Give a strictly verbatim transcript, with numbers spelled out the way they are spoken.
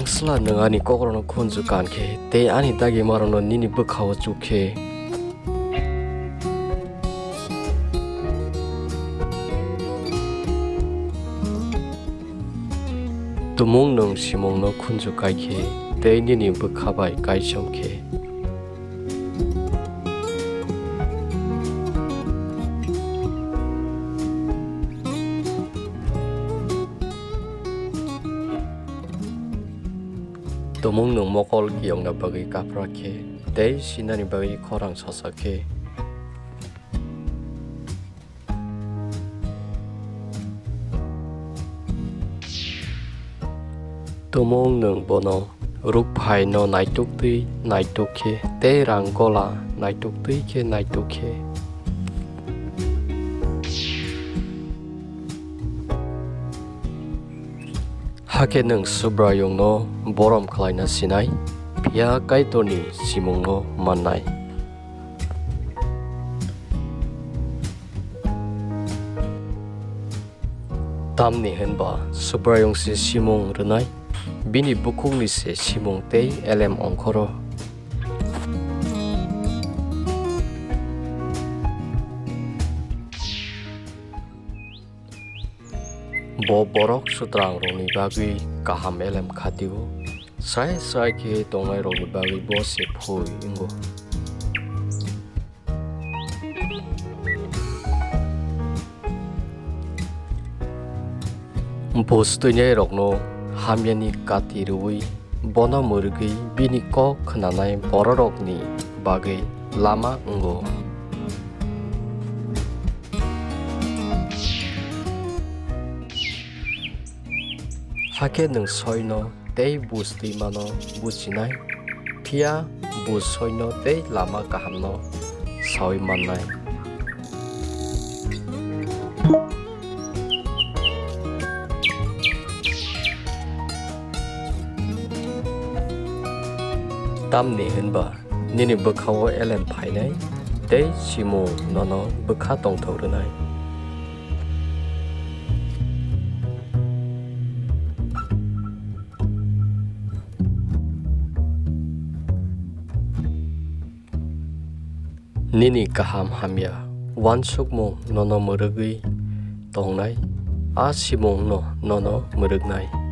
Swla nwng ani kokrokno khunju kan khe, tei ani dagimarokno nini bwkhao chuk khe. Tumung nwng simungno khunju kai khe, tei nini bwkha bai kaichom khe. Tumung nwng mokol kiyokna bagwi kapra khe, tei sinani bagwi khorang sosa khe. Tumung nwng bono rukphaino naituk twi naituk khe tei rang gola naituk twi khe naituk khe. Hakhe nwng Subraiyungno borom khlaina sinai, phiya Kaitorni simungno mannai. Tamni hwnba Subraiyung se simung rwnai, bini bukhukni se simung tei elem ongkhoro. Bo borok sutrangrokni bagwi kaham elem khatio, srai srai khe tongnairokni bagwi bo se phoi wngo. Buj twinairokno hamyani kati rwui bono mwrwgwi bini kok khnanai bororokni bagwi lama wngo. Hakhe nwng soino tei buj twimano bujinai, phiya buj soino tei lama kahamno saui mannai. Tamni hwnba nini bwkhao elem phainai tei simung nono bwkha tongthok rwnai. Nini kaham hamya uansukmung nono mwrwgwi tongnai, a simungno nono mwrwknai.